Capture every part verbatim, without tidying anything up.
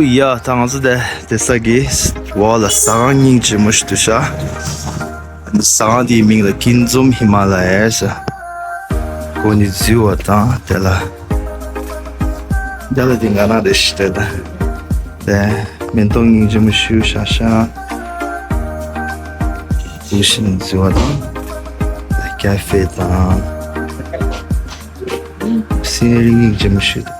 ཡ་ད་ང་ཚོ་དེ་དེ་ས་གི་འོག་ལ་ཟ་ཁང་སྙིང་རྗེ་མོ་ཞིག་འདུག་ཤག་ཟ་ཁང་དེའི་མིང་ལ་ཀུན་འཛོམས་ཧི་མ་ལ་ཡ་ཟེར། སྒོ་ནས་འཛུལ་བ་དང་དེ་ལ་དེ་ལ་དེ་ང་རང་རེད་ཤག་དེ་ལ་དེ་མེ་ཏོག་སྙིང་རྗེ་མོ་ཞིག་ཤག་ཤག་དེ་བཞིན་འཛུལ་བ་དང་ཀ་ཧྥེ་དང་སི་ནེ་རི་སྙིང་རྗེ་མོ་ཞིག་དང་།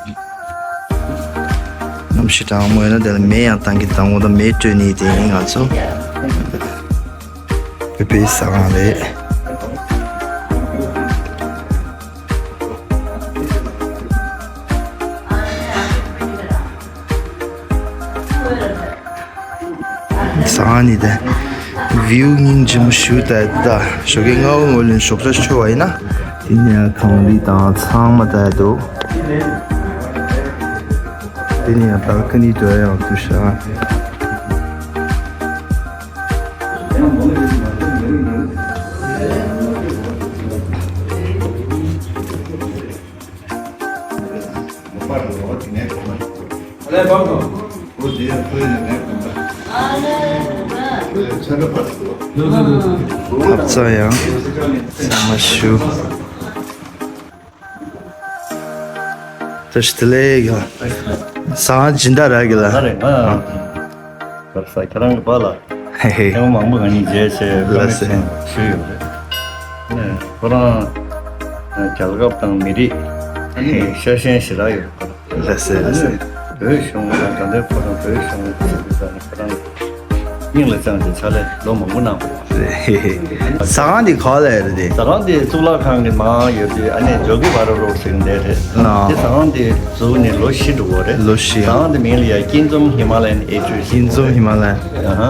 གནམ་གཤིས་གྲང་མོ་ཡོད་ན་དེ་ལ་མེ་ཡང་བཏང་གི་བཏང་འོ་ད་མེ་སྤྲོད་ནི་དེ་ཡིན་ང་ཚོ། བོད་པའི་ཟ་ཁང་རེད། ཟ་ཁང་ནི་དེ་བིའུ་སྙིང་རྗེ་མོ་ཞིག་ད་ད་ཞོགས་ཀའི་སྔ་པོ་ངོས་ལེན་ཞོགས་ཇ་མཆོད་པ་ཡིན་ན་དེ་ནས་ཡང་གངས་རི་དང་ཚང་མ་ད་འདུག་དེ་ནས་ཡང་བལ་ཀ་ནི་འགྲོ་ཡག་འདུག་ཤག་ཐབ་ཚང་ཡང་ཚང་མ་ཞུ། བཀྲ་ཤིས་བདེ་ལེགས། ཟ་ཁང་སྦྱིན་བདག་རག་གི་ལ། ཨ་རེད་ང་། བཀྲ་ཤིས་ཁྱེད་རང་གི་པཱ་ལགས། ཧེ་ཧེ། ཐེངས་མང་པོ་ང་གཉིས་མཇལ་བྱས་ལགས་སེ། ཞུས་ཡོད་རེད། ནས་ཁོ་རང་རྒྱལ་ཁབ་དང་མི་རིགས་ཨ་ནི་ཧེ། ཤ་ཞེན་ཞེ་དྲག་ཡོད་རེད། ལགས་སེ་ལགས་སེ། བོད་གཞུང་ལ་ད་ལྟའི་ཁོ་རང་བོད་གཞུང་ལ་ཞུ་དགོས་ས་ནི་ཁོ་རང་སྙིང་ལ་བཅངས་ཏེ་ཕྱག་ལས་ལོ་མང་པོ་གནང་བ་རེད། ཟ་ཁང་འདི་ག་ལ་ཡོད་རེད་དེ། ཟ་ཁང་འདི་གཙུག་ལག་ཁང་གི་ནང་ཡོད་དུས་ཨ་ནི་ཇོ་གི་བ་ར་རོག་ཟེར་གི་འདི་རེད། ཨ། དེ་ཟ་ཁང་འདི་བཙུགས་ནས་ལོ་བཞི་འགྲོ་གི་རེད། ལོ་བཞི། ཟ་ཁང་འདི་མིང་ལ་ཡ་ཀུན་འཛོམས་ཧི་མ་ལ་ཡན་ཨེ་ཊི་རི་ཟེར་གི་འདི་རེད། ཀུན་འཛོམས་ཧི་མ་ལ་ཡན།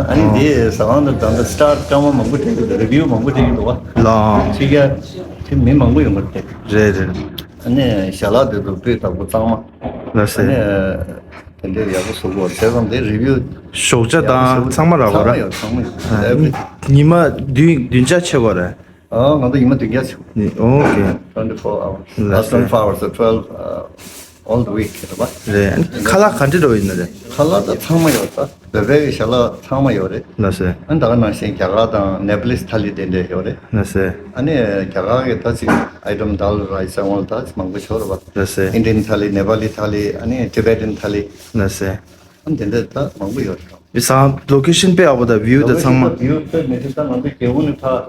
ཨ་ནི་འདི་ཟ་ཁང་འདི་ད་ལྟ་སི་ཊར་སྐར་མ་མང་པོ་སྤྲད་ཀྱི་འདུག་རི་བིའུ་མང་པོ་སྤྲད་ཀྱི་འདུག་བ། ལགས། ཕྱི་རྒྱལ་དེ་མི་མང་པོ་ཡོང་གི་རེད། རེད་རེད། ཨ་ནི་ཞལ་ལག་དེ་ཚོ་སྤུས་དག་པོ་གཙང་མ། ལགས་སེ། ཨ་ནི་དེ་འདྲའི་ཡག་པོ་བཟོ་དགོས་བྱས་ཙང་དེ་རི་བིའུ་ཞོགས་ཇ་དང་ཚང་མ་རག་པ་ར། ཚང་མ་ཡོད་ཚང་མ་ཡོད། ཨ། ཨེ་བི་རི་ཐིང་། ཉི་མ་བདུན་བདུན་ཆ་ཆེ་བ་རེད། ཨ་ང་ཚོ་ཉི་མ་བདུན་བརྒྱ་ཆེ་བ། ནི་ཨོ་ཀེ། twenty four hours. ལགས་སེ། Not twenty four hours, twelve, uh, all the week རེད་པ། རེད། ཁ་ལག་ག་འདྲ་འགྲོ་ཡིན་ན་རེད། ཁ་ལག་ད་ཚང་མ་ཡོད་ད། བོད་པའི་གི་ཞལ་ལག་ཚང་མ་ཡོད་རེད། ལགས་སེ། ཨ་ནི་ད་ག་ནང་བཞིན་རྒྱ་གར་དང་ནེ་པ་ལིས་ཐ་ལི་དེ་འདྲས་ཡོད་རེད། ལགས་སེ། ཨ་ནི་རྒྱ་གར་གི་ད་ཅིག་ཨའི་ཊམ་དཱལ་རའི་སི་ཨེན་ཨོལ་ད་ཅིག་མང་པོ་ཤོར་བ། ལགས་སེ། ཨིན་ཌི་ཡན་ཐ་ལི་ནེ་པ་ལི་ཐ་ལི་ཨ་ནི་ཊི་བེ་ཊན་ཐ་ལི། ལགས་སེ། ཨ་ནི་དེ་འདྲས་ད་མང་པོ་ཡོད་རེད། བི་སང་ལོ་ཀེ་ཤན་དཔེ་ཡག་པོ་དང་བིའུ་དང་ཚང་མ། ལོ་ཀེ་ཤན་དང་བིའུ་དཔེ་མི་སྲིད་ད་ང་ཚོ་རྒྱལ་པོ་ནས་ཕར་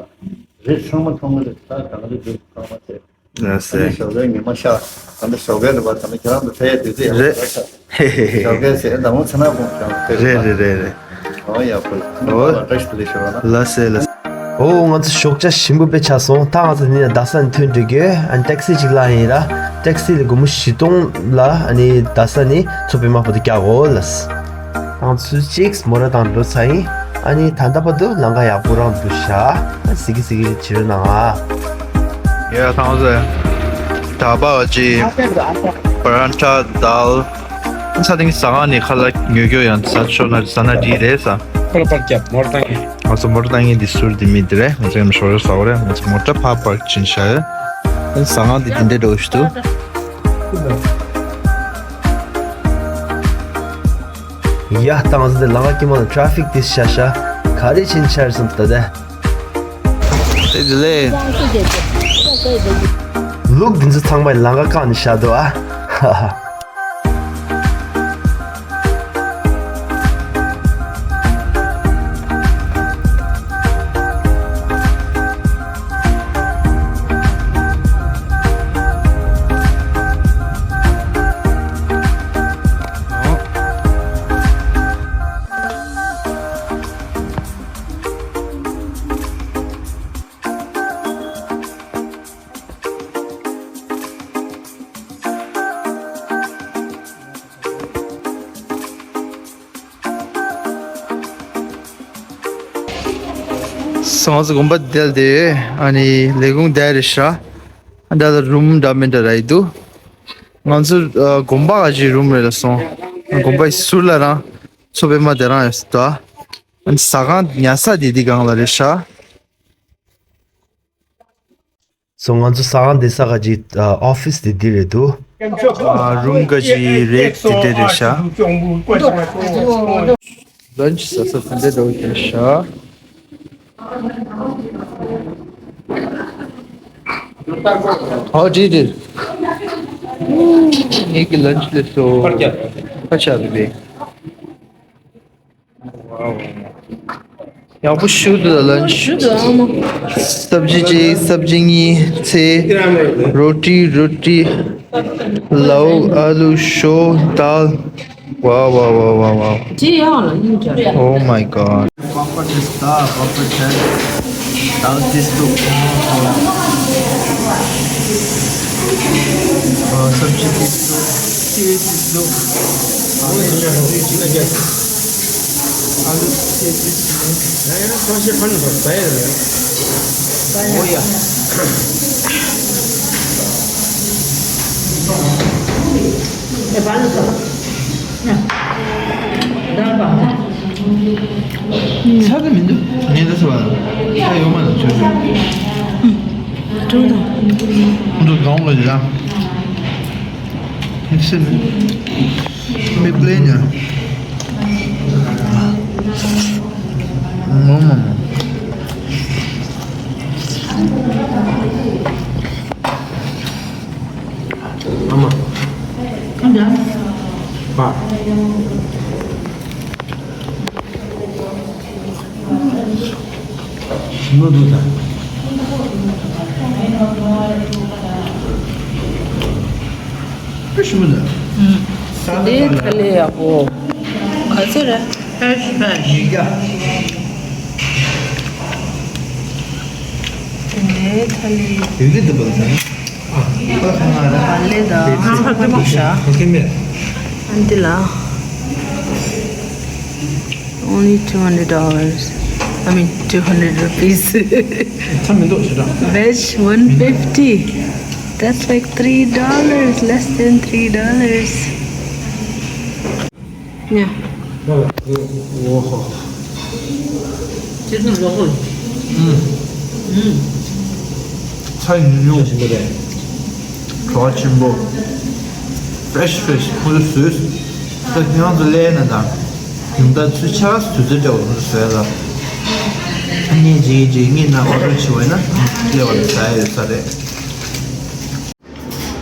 རི་ཚང་མ་མཐོང་གི་རེད། ད་གང་རེད་འདུག་ཚང་མ་བྱས། ལགས་སེ། ཞོགས་ཀའི་ཉི་མ་ཤར། ད་ནི་ཞོགས་ཀའི་རེད་པ། ད་ནི་ཁྱེད་རང་ཚོ་ཕེབས་ཡ་དུས་ཚོད་ཡག་པོ་རེད། ཞོགས་ཀའི་ཟེར་ད་མོ་ཚ་ན་དགོངས་ཀྱང་ཕེབས་རེད། རེད་རེད་རེད། ཨོ་ཡག་པོ་རེད། ཨོ། བཀྲ་ཤིས་བདེ་ལེགས་ཞུ་རོགས་གནང་། ལགས་སེ་ལགས་སེ། ཨོ་ང་ཚོ་ཞོགས་ཇ་ཞིམ་པོ་དཔེ་ཆགས་སོང་། ད་ང་ཚོ་འདི་ནས་རྡ་ས་ནས་ཐོན་འགྲོ་གི་ཡོད། ཨ་ནི་ཊེག་སི་ཅིག་བླངས་ཡིན་ར། ཊེག་སི་ལ་སྒོར་མོ་བཞི་སྟོང་ལ་ཨ་ནི་རྡ་ས་ནས་མཚོ་པདྨ་བར་དུ་བཀྱག་གོ་ལགས། ང་ཚོ་གཅིག་མོ་ར་དང་འགྲོ་ཚར་ཡིན། ཨ་ནི་ད་ལྟ་བར་དུ་ལམ་ཁ་ཡག་པོ་རང་འདུག་ཤག་ཨ་གཟིགས་གཟིགས་བྱེད་རོགས་གནང་ཨ། ཡ་ཐང་ཟེ། ད་བ་ཅི། པ་རན་ཐ་དཱལ། ས་སྟེང་ཟ་ཁང་ནས་ཁ་ལག་ཉོ་རྒྱུ་ཡང་ཟ་ཆོག་ན་ཟ་ན་འགྲིག་རེད་ས། ཁོ་ལ་པར་རྒྱབ་མོ་ར་བཏང་ཡིན། ང་ཚོ་མོ་ཊ་བཏང་མཁན་འདི་ཟུར་འདི་མི་འདི་རེད། ང་ཚོ་ཡང་ཞོར་ཞོར་ཟ་བ་རེད། ང་ཚོ་མོ་ཊ་ཕར་པར་ཕྱིན་ཤག་ཨ་ནི་ཟ་ཁང་འདི་འདི་འདྲའི་འདྲ་བོ་ཞིག་འདུག་ཡ་ཏང་ཟེར་ལང་ཀི་མ་ཊ་ར་ཕིག་དེ་ཤ་ཤ་ག་རེ་ཕྱིན་ཆར་སོང་ད་ལྟ། དེ་དེ་ལས། ལུག་འདི་ཚོ་ཚང་མ་ལང་ཀ་བཀང་ནས་བཞག་འདུག་ཨ། ཧ་ཧ། སང་སི་དགོན་པ་བསྡད་དེ་ཨ་ནི་ལས་ཁུངས་བསྡད་རེད་ཤག་ཨ་ད་ལ་རུམ་འདྲ་མི་འདྲ་རག་གི་འདུག་ང་ཚོ་ཨ་དགོན་པ་ག་ཅིག་རུམ་རེད་ལ་སོང་། དགོན་པའི་ཟུར་ལ་རང་མཚོ་པདྨ་དེ་རང་ཡོད་ས་འདུག་ཨ་ནི་ཟ་ཁང་ཉལ་ས་དེ་འདི་སྒང་ལ་རེད་ཤག་སོ་ང་ཚོ་ཟ་ཁང་བསྡད་ས་ག་ཅིག་ཨ་ཨོ་ཕི་སི་དེ་འདི་རེད་འདུག་ཨ། རུམ་ག་ཅི་རེད་དེ་འདྲ་རེད་ཤག་ལན་ཆི་ཟ་ས་དེ་འདྲ་འདྲ་བོ་རེད་ཤག་ཨོ་ཌི་ཌི། ངེད་ཀྱི་ལན་ཆི་ལས་སོ། ཁ་ཆག་རེད་པས། ཡག་པོ་ཞིག་འདུག་ལ། ཞུ་དང་། སབ་ཇི་གཅིག་སབ་ཇི་གཉིས། ཚལ། རོ་ཊི། རོ་ཊི། ལའོ། ཨ་ལུ། ཞོ། དཱལ། Wow, wow, wow, wow, wow. Oh my God. पापड़ दिसता, पापड़ है। दाल दिसतो। सब्जी दिसतो। खीर दिसतो। आलू दिसतो। ཚར་དེ་མི་འདུག་ངས་ད་ཟེར་བ། ད་ཡོད་མ་རེད། ཆོས་ཆོས། ཁོང་ཚོ་གང་ལ་ཡོད་ད། ཧེ་སེ་མི། མི་པླེན་ཡ། མོ་མོ་མོ། ཨ་མ། ཨ་མ། པ། ནོ་དུ་ད། ཨ་ཤི་མ་ད། ཨུམ། ས་ད་དེ་ཐ་ལེ་ཡག་པོ། ག་ཚོད་རེད། ཧེ་ཤི་ཧེ་ཤི། ཡི་ག་དེ་ནས་ཐ་ལེ། ཡི་ག་དེ་པ་ད། ཨ། པ་ཁ་ང་ར། ཨ་ལེ་ད། ཨ་ཁ་ཁ་ཁ་ཤ། ཁ་ཁ་མེད། ཨན་ཏི་ལ། Only two hundred dollars. I mean, two hundred rupees. ཚ་མི་འདུག་ཞེ་དྲག Veg, one fifty. That's like three dollars, less than three dollars. Yeah. ཚ་ཡིན་ཡོང་། བྲོ་བ་ཆེན་པོ། Fresh, fresh. ཁོ་ཚོས་བཟོས། ད་ཁྱེད་རང་ཚོ་སླེབས་ན་དང་། ཉུང་མཐའ་ཚུར་ཆགས་དུས་ཚོད་འདྲ་བོ་ཁོ་ཚོས་བཟོས་ལ། ཨ་ནི་རྗེས་རྗེས་ངེད་ན་ཨོ་ཌར་བྱས་པ་ཡིན་ན་སླེབས་པ་ལ་ཟ་ཡ་ཡོད་ས་རེད།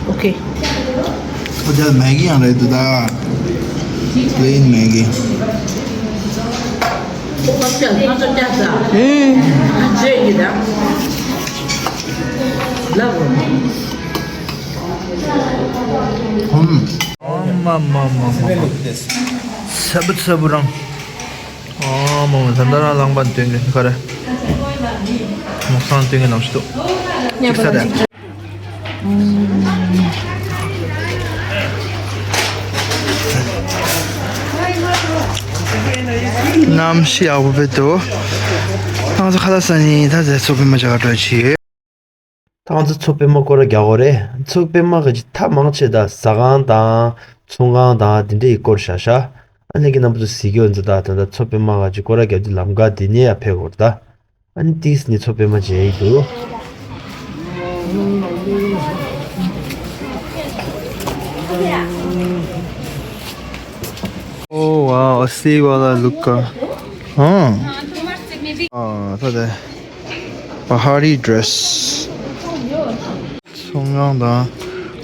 Okay. ཨོ་ད་མེ་གི་ཡང་རེད་འདུག་ད། Plain Maggi. ཨུམ། ཧུམ། ཨ་མ་མ་མ་མ་མ། ཚ་པོ་ཚ་པོ་རང་། ཨ་མ་མ། ད་ལྟ་རང་རླངས་པ་འདོན་གི་ག་རེ། མོག་སང་འདོན་གི་ནམ་ཞིག་འདུག་ཅིག་ས་རེད། གནམ་གཤིས་ཡག་པོ་བྱས་འདུག་ང་ཚོ་ཁ་ལག་ཟ་ནས་ད་ཟས་ཚོ་པད་མ་ཅག་ག་འགྲོ་ཆེ། ད་ང་ཚོ་མཚོ་པད་མ་སྐོར་ར་རྒྱག་དགོས་རེད། མཚོ་པད་མ་གི་ཅིག་ཐབ་མང་ཆེ་ད་ཟ་ཁང་དང་ཚོང་ཁང་དང་དེ་འདྲ་ཡི་སྐོར་བཞག་ཤག་ཨ་ནི་གི་རྣམ་པ་ཚོ་གཟིགས་ཡོད་ཚོ། ད་ད་ད་མཚོ་པད་མ་གི་ཅིག་སྐོར་ར་རྒྱག་དུས་ལམ་ཁ་དེ་ནས་ཡར་ཕེབས་དགོས་རེད་ད། ཨ་ནི་ཏིས་ནི་མཚོ་པད་མ་མཇལ་ཡི་འདུག Oh wow, I see what I look at. ཨ། ཨ། ད་དེ། Bahari dress. ཚོང་ཁང་དང་།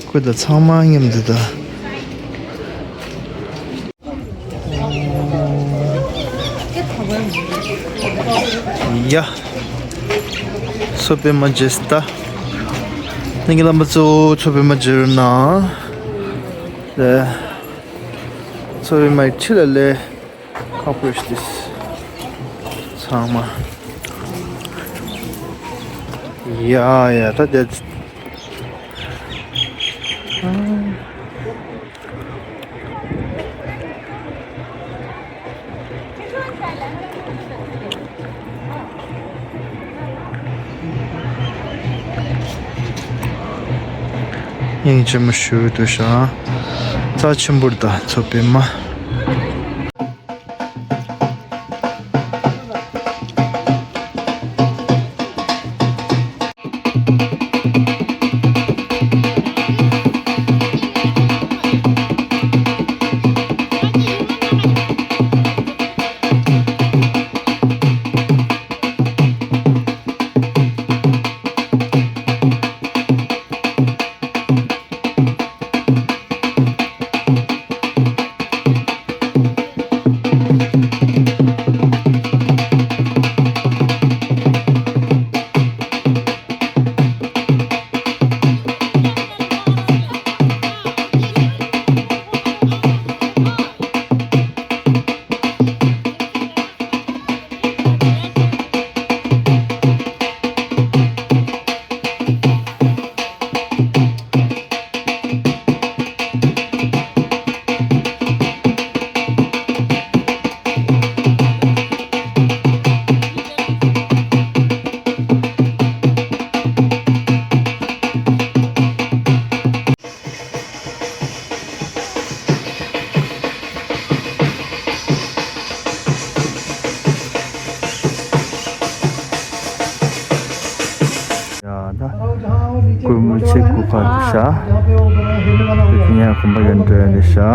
ཁོས་ད་ཚང་མ་མཉམ་དུ་ད། ཡ། མཚོ་པད་མ་མཇལ་ད། ནི་གི་རྣམ་པ་ཚོ་མཚོ་པད་མ་མཇལ་ན། ལེ། མཚོ་པད་མ་ཡི་ཁྲི་ལ་ལེ། ཁག་པོ་ཞིག་འདུག་ཚང་མ། ཡ་ཡ་ད་དེ། སྙིང་རྗེ་མོ་ཞུ་འདུག་ཤག་རྩ་ཆེན་པོ་རེད་ད་མཚོ་པད་མ། སྐུ་མི་ཆེ་སྐུ་ཕར་དུ་བཞག་དེ་ཉིན་གོམ་པ་ཡོད་འགྲོ་ཡ་ནི་བཞག་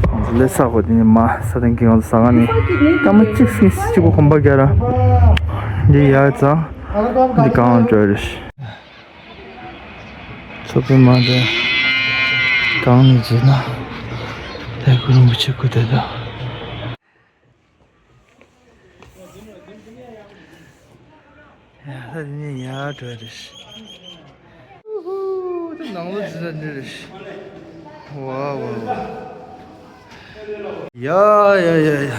ང་ཚོ་ལས་ས་གོ་དེ་ཉིན་མ་ས་དང་གི་ང་ཚོ་ས་ག་ནི་སྐར་མ་གཅིག་སྲིད་གཅིག་གོ་གོམ་པ་རྒྱ་ར་འདི་ཡ་ཙང་འདི་གང་འགྲོ་རེད། ཚོ་པའི་མ་དེ་གང་ནས་བྱས་ན་དེ་གུ་རུ་མི་ཆེ་སྐུ་དེ་དང་། ཡ་ད་དེ་ནས་ཡར་འགྲོ་རེད། ཨུ་ཧུ། དེ་ནང་ལོགས་ཟིན་ས་འདི་རེད། ཝ་ཝ་ཝ། ཡ་ཡ་ཡ་ཡ། ག་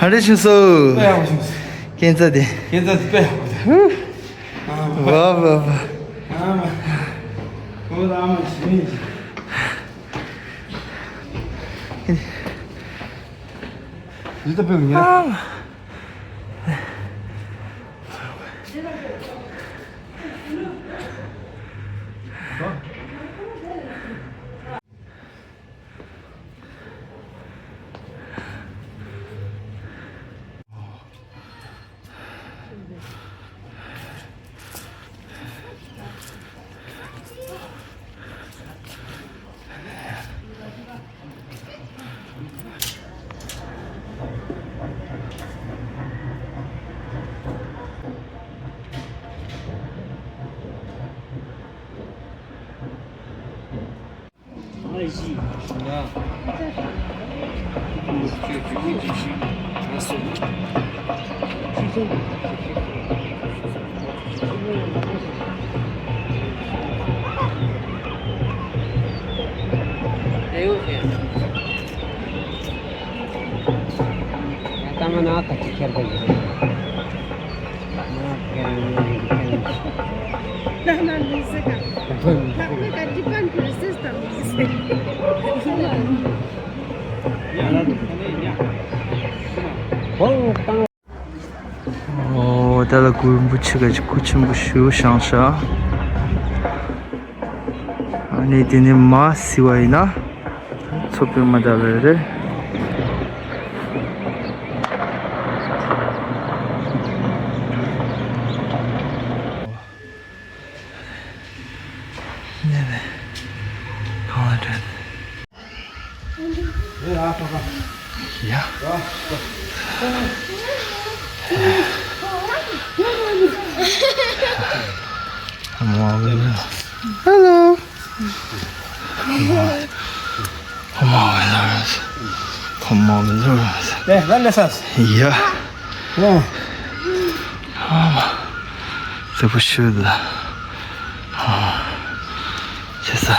འདྲ་བྱུང་སོང་། དཔེ་ཡག་པོ་བྱུང་སོང་། ཁྱེད་ཚ་དེ། ཁྱེད་ཚ་དེ་དཔེ་ཡག་པོ་འདུག་ཨ་མ། བ་བ་བ། ཨ་མ། ཁོ་ད་ཨ་མ་ཞིག་ཡིན་ཅིག་ཡིད་ད་དཔེ་ཡག་ཨ་མ། ཨོ། ད་ལ་གུ་རུ་རིན་པོ་ཆེ་ག་ཅིག་སྐུ་ཆེན་པོ་ཞིག་བཞེངས་ཤག་ཨ་ནི་དེ་ནས་མར་གཟིགས་པ་ཡིན་ན། མཚོ་པདྨ་ད་ལ་རེད། ནས་ནས་གང་ལ་འགྲོ། ཡ། Hello. Come on, Lawrence. Come on, Lawrence. 네, 날렸어. 야. 어. 아, 저 부시다. 아, 됐어.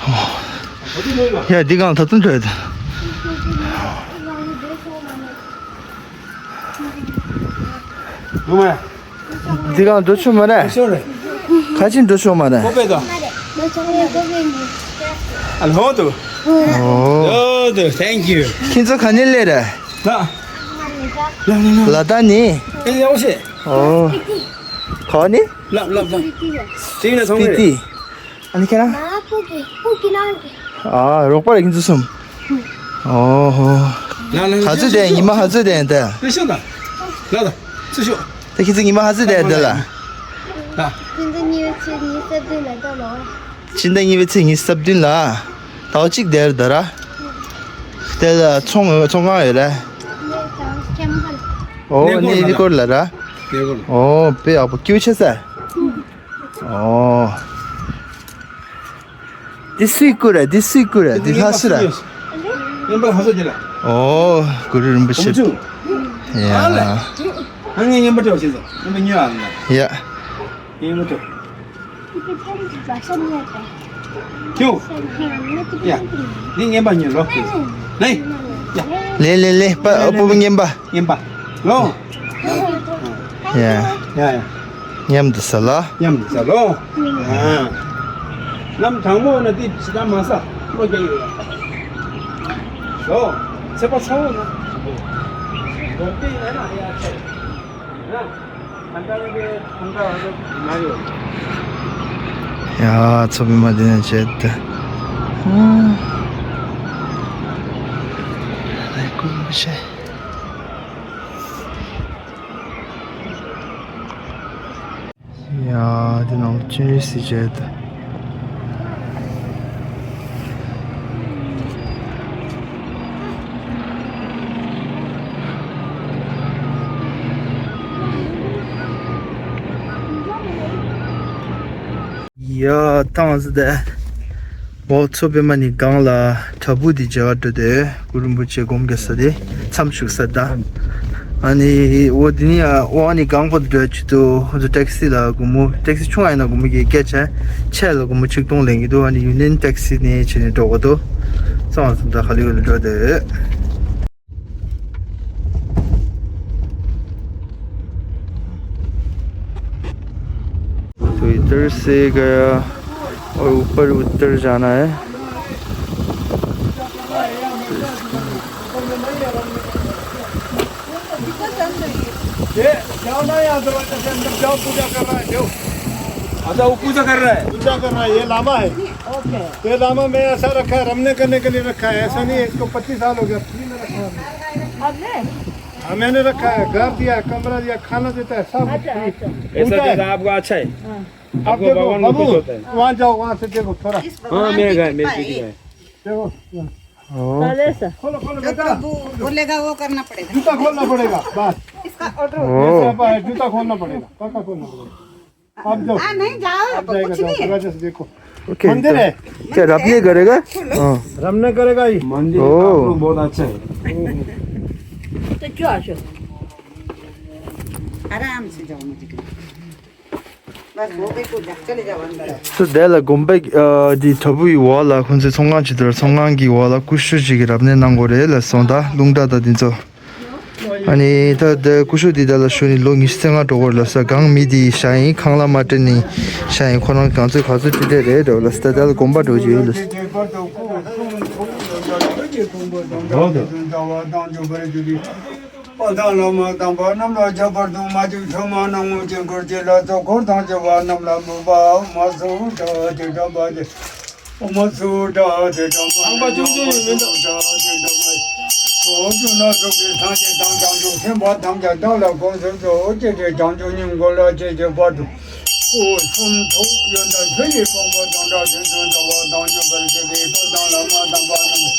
어. 야, 네가 다 던져야 돼. 뭐야? འདི་གང་འགྲོ་ཆོག་མ་རེད། ཤོར་རེད། ཁ་ཆེ་འགྲོ་ཆོག་མ་རེད། ཀོ་པེ་དང་། ཨ་ལྷོ་དུ། ཨོ། ལྷོ་དུ། Thank you. ཁྱེད་ཚོ་ག་ནས་སླེབས་རེད། ལ། ལ་ལ་ལ། ལ་དྭགས་ནས། ཨེ་ཡག་ཤེ། ཨོ། ག་ནས། ལ་ལ་ལ། ཅིག་ལ་ཚོང་རེད། སྤི་ཏི། ཨ་ནི་ཁྱེད་རང་། ང་སྤུ་གི་སྤུ་གི་ནང་གི། ཨ། རོགས་པ་རེད་ཁྱེད་ཚོ་གསུམ། ཨོ་ཧོ། ལ་ལ་ལ། ག་ཚོད་དེ་ཉི་མ་ག་ཚོད་དེ་ད། ལ་ཤོད་ད། ལ་ལ། ཚུར་ཤོག་ད་ཁྱེད་ཚོ་ཉི་མ་ག་ཚོད་དེ་འདི་ལ། ལ། ཁྱེད་ཚོ་ཉི་མ་ཚོད་ཉི་ཤུ་རྩ་བདུན་ལ་ད་ལོ། ཕྱི་ཟླ་གཉིས་པའི་ཚེས་ཉི་ཤུ་རྩ་བདུན་ལ། ཟླ་བ་གཅིག་དེར་ད་ར། དེ་ལ་ཚོང་ཚོང་ཁང་ཡོད་རེད། ཨོ་གནས་སྐོར་ལ་ར། ཨོ་དཔེ་ཡག་པོ་སྐྱིད་པོ་བྱས་ས། ཨོ། འདི་སུའི་སྐུ་རེད། འདི་སུའི་སྐུ་རེད། འདི་ལྷ་སུ་རེད། རྔན་པ་ཧ་སོ་ཅི་ལ། ཨོ་གུ་རུ་རིན་པོ་ཆེ། ཨོ་ཡ། ཨ་ངས་རྔན་པ་སྤྲད་པ་བྱས་སོ། རྔན་པ་ཉོས་ཨ་ལ། ཡ། རྔན་པ་སྤྲད། ཁྱོད། ཡ། འདི་རྔན་པ་ཉོས་ལོ། ལེ། ཡ། ལེ་ལེ་ལེ། པ་སྤུ་གུ་རྔན་པ། རྔན་པ། ལོ། ཡ། ཡ་ཡ། མཉམ་དུ་ཟ་ལ། མཉམ་དུ་ཟ་ལོ། ཡ། ནམ་དང་པོ་ན་དེ་ཇི་ལྟར་མ་ཟ་བློ་རྒྱག་ཡོད་ལ། ལོ། C'est pas ça, non? Bon, t'es, hein, là, il y a ça. Hein? Attends, mais, attends, attends. Mario. ཡ་ཚོ་པའི་མ་དེ་ནས་བྱས་ཏེ། ཧུམ། ལས་ཀུན་མི་བྱེད། ཡ། དེ་ནང་ལ་ཅུན་རི་སི་བྱས་ཏེ། ཡ། ཐང་ཟི་དེ། འོ་ཚོ་པའི་མ་ནི་གང་ལ་དྲ་འབུ་དེ་མཇལ་བ་འགྲོ་དེ། གུ་རུ་རིན་པོ་ཆེ་སྒོམ་རྒྱག་ས་དེ་མཚམས་བཞུགས་ས་ད། ཨ་ནི་འོ་དེ་ནི་ཨ་འོ་ཨ་ནི་གང་པོ་འགྲོ་ཆུ་དུ་ཧོ་ཚོ་ཊེག་སི་ལ་སྒོར་མོ་ཊེག་སི་ཆུང་ཨ་ཡིན་ན་སྒོར་མོ་གི་སྐད་ཆ་ཆེ་ལ་སྒོར་མོ་ཆིག་སྟོང་ལེན་གི་འདུག་ཨ་ནི་ཡུ་ནི་ཡན་ཊེག་སི་ནས་བྱས་ནས་འགྲོ་གི་འདུག་སོང་ཙང་ད་ག་ལེ་ག་ལེ་འགྲོ་དེ། तो इधर से गया और ऊपर उधर जाना है। ये जाओ ना, यहाँ दरवाजे से अंदर जाओ, पूजा कर रहा है, जाओ। अच्छा, वो पूजा कर रहा है। पूजा कर रहा है, ये लामा है। ओके। ये लामा मैं ऐसा रखा है, रमने करने के लिए रखा है, ऐसा नहीं है, इसको पच्चीस साल हो गया, फ्री में रखा है। आपने? हाँ, मैंने रखा है, घर दिया है, कमरा दिया, खाना देता है, सब कुछ। अच्छा, अच्छा। ऐसा पूजा है। जैसा आपको अच्छा है। हाँ। अब आपको देखो, भगवान को बाबू, खुश होता है। वहाँ जाओ, वहाँ से देखो थोड़ा। हाँ, मेरे घर, मेरे दीदी का है। देखो। ओ। पहले से। खोलो, खोलो, जो बेटा। प्रभु बोलेगा, वो करना पड़ेगा। जूता खोलना पड़ेगा, बस। इसका ऑर्डर। ओ। ये सब है, जूता खोलना पड़ेगा, पक्का खोलना पड़ेगा। आप जाओ। हाँ, नहीं, जाओ, आप जाएगा, कुछ जाओ, नहीं है। दरवाजे से देखो। ओके, मंदिर तो है। क्या रब नहीं करेगा? हाँ। रब नहीं करेगा ही। मंदिर ओ। का बहुत अच्छा है। तो क्यों आशो? आराम से जाओ, मुझे क्या। बस हो गई पूजा, चले जाओ अंदर। So དེ་ལ་དགོན་པའི་ཨ་འདི་དྲ་འབུའི་འོག་ལ་ཁོང་ཚོས་ཚོང་ཁང་བྱེད་དུས་ཚོང་ཁང་གི་འོག་ལ་ཀུ་ཤུ་ཞིག་གི་རབ་གནས་གནང་དགོས་རེད་ལ་སོང་ད་རླུང་རྟ་དང་འདི་ཚོ། ཨ་ནི་ད་དེ་ཀུ་ཤུ་འདི་དེ་ལ་ཞུ་ནི་ལོ་ཉི་ཤུ་རྩ་ལྔ་འགྲོ་དགོས་རེད་ལ་ས་གང་མི་དེ་ཤ་ཡིན་ཁང་གླ་མ་སྤྲད་ནི་ཤ་ཡིན་ཁོ་རང་གང་ཚོད་ག་ཚོད་སྤྲད་སྤྲད་རེད་འགྲོ་ལ་ས་ད་དེ་ལ་དགོན་པ་འགྲོ་རྒྱུ་ཡོད་ལ་ས། པ་དང་བླ་མ་དམ་པ་རྣམས་ལ་ཁྱད་པར་དུ་མ་ཅིག་ཕྱི་མ་ནང་ངོ་ཅན་སྐོར་གྱི་ལ་ཐོ་འཁོར་དང་བཅས་པ་རྣམས་ལ་མོས་པ་མ་སུ་དྲ་ཅི་དྲ་པ་ཅི་མ་སུ་དྲ་ཅི་དྲ་པ་ཅི་མ་སུ་དྲ་ཅི་དྲ་པ་ཅི། ཨོ་ཙུ་ན་སོགས་ཀྱི་སངས་རྒྱས་དང་བྱང་ཆུབ་སེམས་དཔའ་ཐམས་ཅད་བདག་ལ་དགོངས་སུ་གསོལ། ཅི་སྟེ་བྱང་ཆུབ་སྙིང་པོ་ལ་སྐྱེ་གྱུར་བར་དུ། སྐུ་གསུང་ཐུགས་ཡོན་ཏན་ཆོས་ཀྱི་ཕུང་པོ་དང་འདྲ་ཞིང་དུ་འདྲ་བ་དང་འཇུག་པར་བྱེད་པའི་བླ་དང་བླ་མ་དམ་པ་རྣམས་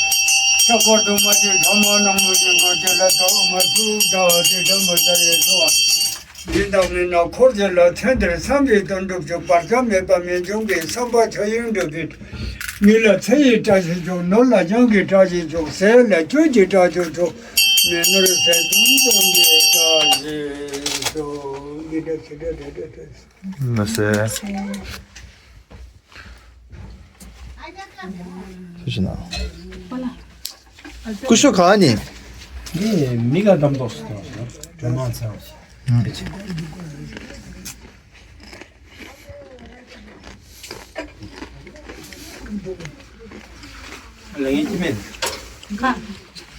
ཁྱད་པར་དུ་མ་ཞིག་ཕྱི་མ་ནང་ངོ་ཅན་སྐོར་གྱི་ལ་ཐོ་མ་སུ་དྲ་ཅི་དྲ་པ་ཅི་མ་སུ་དྲ་ཅི་དྲ་པ་ཅི། འདི་དག་མི་ནག་འཁོར་གྱི་ལ་ཚེ་འདིར་བསམ་པའི་དོན་འགྲུབ་ཅིང་བར་ཆད་མེད་པ་མི་འབྱུང་གི་བསམ་པ་ཆོས་དབྱིངས་སྒྲུབ་པའི། མི་ལ་ཚེ་ཡི་བཀྲ་ཤིས་ཤོག་ནོར་ལ་གྱང་གི་བཀྲ་ཤིས་ཤོག་ཟས་ལ་སྐྱོན་གྱི་བཀྲ་ཤིས་ཤོག་མི་ནོར་ཟས་སྐྱོན་སྟོང་གི་བཀྲ་ཤིས་ཤོག་འདི་འདྲ་ཚེ་འདྲ་འདྲ་འདྲ་འདྲ། མ་ཟད། སུ་ཞིག་ན། ཀུ་ཤུ་ག་ནི། འདི་མི་ག་འགྲམ་ཏོག་སུ་ཐོག་སོ། སྒྲོལ་མ་ཚེ་བ་ཞིག་ལ་ངེས་ཀྱི་མེད། ཁ།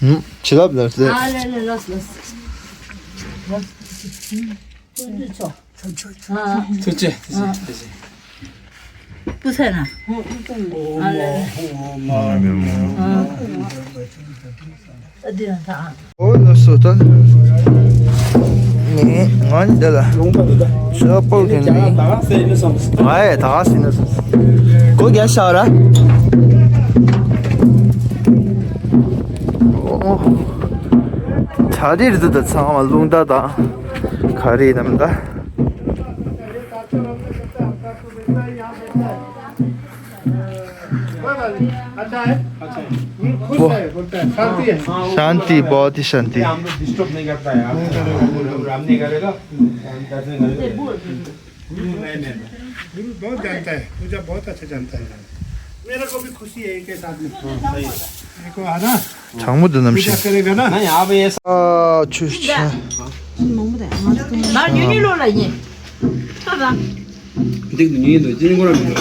ཧུམ། ཆི་ལབ་ལ་ཟེར། ཨ་ལེ་ལེ་ལོས་ལོས། ཐུགས་རྗེ་ཆེ། ཐུགས་རྗེ་ཆེ། ཨ་ལེ་ལེ། ཨོ་ལོ་སོ་ད། ནི་ང་ནི་འདི་ལ་ཤ་པོ་གི་ནི་ང་ཡི་ད་སི་ནི་སོང་། གོ་རྒྱ་ཤ་ར། ཨོ། ད་དེ་རི་དུ་ད་ཚང་མ་རླུང་རྟ་དང་ག་རེ་ནམ་ད། कोई बात नहीं, अच्छा है। अच्छा है। खुश है, बोलता है, शांति है। शांति, बहुत ही शांति। हम लोग डिस्टर्ब नहीं करता है। हम नहीं करेगा। नहीं, नहीं, नहीं। गुरु बहुत जानता है, पूजा बहुत अच्छा जानता है। मेरे को भी खुशी है इनके साथ में। देखो, है ना? ཚང་མ་འདི་ནམ་ཞིག་ཨ་ཆུ་ཆ། ང་ཉུ་ཉི་ལོ་ལ་ཉེ། ཁ་ར། འདི་ཉུ་ཉི་ལོ་ཅི་ནི་གོ་ར་མི་འདུག།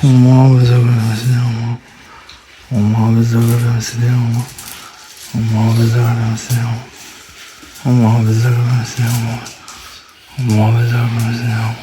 Om Mani Padme Hum. Om Mani Padme Hum. Om Mani Padme Hum. Om Mani Padme Hum. Om Mani Padme Hum.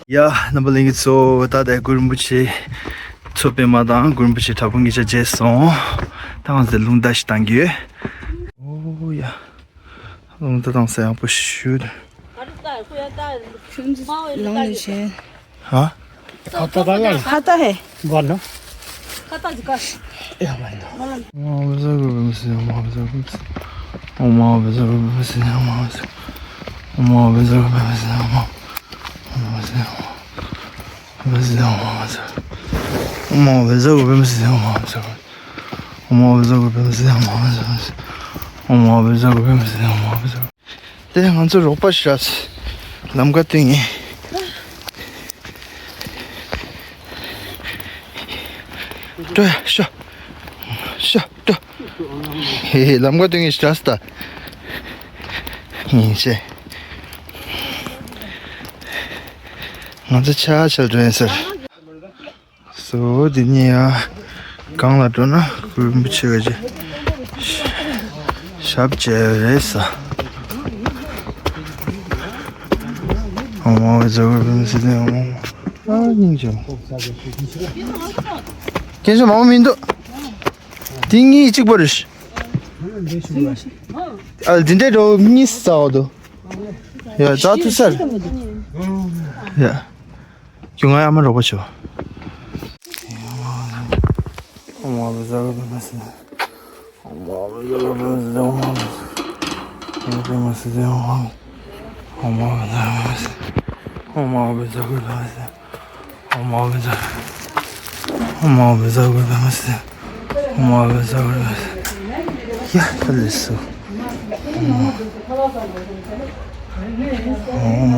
ཡ། རྣམ་པ་ལྷན་རྒྱས་ཚོ། ད་ལྟ་གུ་རུ་རིན་པོ་ཆེ་མཚོ་པདྨ་དང་གུ་རུ་རིན་པོ་ཆེ་བྲག་ཕུག་གཉིས་ཆ་མཇལ་སོང་། ད་ང་ཚོ་རླུང་རྟ་ཞིག་བཏང་གི་ཡོད། ཨོ་ཡ། རླུང་རྟ་བཏང་ས་ཡག་པོ་ཞུ། ལོང་ནི་ཆེ། ཧ། ཁ་ཏ་ཧེ། དེ་ང་ཚོ་རོགས་པ་ཞིག་རག་སོང་། ལམ་ཁ་སྟོན་ངེས། སྤྲོ་ཡ་ཤོག་ཤོག་སྤྲོ། ཧེ་ཧེ། ལམ་ཁ་སྟོན་ངེས་ཞིག་རག་སོང་ད། ཡིན་ཤེས། ང་ཚོ་ཆ་ཆལ་འགྲོ་ཡིན་ཟེར། སོ་འདི་ནས་ཡང་སྒང་ལ་འགྲོ་ན་གུ་རུ་རིན་པོ་ཆེ་ག་ཅི་ཞབས་རྗེས་རེད་ས། ཨོཾ་ཨཱཿཧཱུྃ་ཛཿ་གུ་རུ་པདྨ་སིདྡྷི་ཧཱུྃ། ཨ་སྙིང་རྗེ། སྐད་ཆ་མང་པོ་མི་འདུག་འདི་གཉིས་གཅིག་པ་རེད། ཨ་འདི་འདྲའི་འགྲོ་གཉིས་ཟ་བ་འདུག་ཡ་ཛ་ཐུ་སར། ཡ། ཁྱོད་ང་ཡ་མ་རོགས་པ་བྱོས། ཡ་ད་ལས་སུ། ཨོ་མ།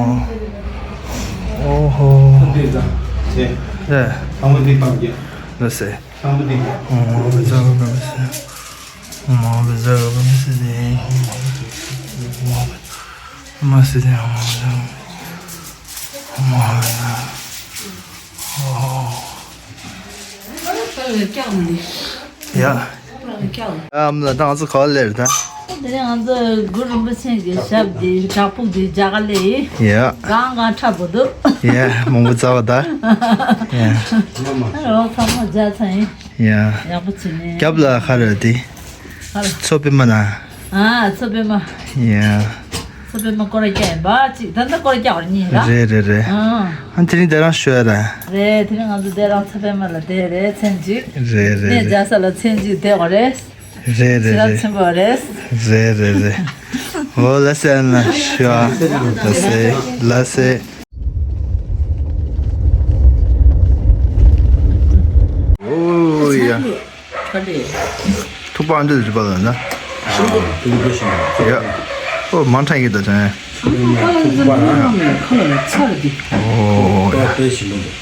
ཨོ་ཧོ། ཨེ། ལ་སེ། ཨོ་མ་བེ་ཛ་ག་བེ་མ་སེ། ཨོ་མ་བེ་ཛ་ག་བེ་མ་སེ་ཏེ། ཨོ་མ་སེ་ཏེ། ཨོ་མ་བེ་ཛ། ཨོ་མ་བེ་ཛ། ཨོ། ཡ། ཨ་མ་ལ་ང་ཚོ་ག་པར་སླེབས་རེད་ད། དེ་ནས་ང་ཚོ་གུ་རུ་རིན་པོ་ཆེ་གི་ཞབས་ཀྱི་བྲག་ཕུག་དེ་རྒྱ་གར་ལ་ཡིན། ཡ། གང་གང་འཁྲབ་པོ་འདུག་ཡ། མང་པོ་བཙལ་བ་ད། ཡ། རོགས་ཚང་མ་རྒྱ་ཚང་ཡིན། ཡ། ཡག་པོ་བྱས་ནས། རྒྱབ་ལ་ག་རེ་དེ། ག་རེ། མཚོ་པདྨ་ན། ཨ་མཚོ་པདྨ། ཡ། མཚོ་པདྨ་སྐོར་ར་རྒྱག་ཡིན་པ་ཅིག་ད་ལྟ་སྐོར་ར་རྒྱག་པ་གཉིས་ར། རེད་རེད་རེད། ཨ། ཨ་དེ་རིང་དེ་རང་ཤོད་ར། རེད། དེ་རིང་ང་ཚོ་དེ་རང་མཚོ་པདྨ་ལ་བསྡད་རེད་མཚན་གཅིག་རེད་རེད་གནས་རེད། རྒྱ་ས་ལ་མཚན་གཅིག་བསྡད་པ་རེད། རེད་རེད་ཚེ་རབས་རེད། ཆེན་པོ་རེད། རེད་རེད་རེད། འོ་ལ་སེ་ན་ཤོ་ཨ། ལ་སེ། ལ་སེ། འོ་ཡ། ཐུག་པ་འདི་རི་པ་ལ་ན། ཡ། འོ་མང་ཁྲ་ཡི་ད་ཅན། འོ་ཡ།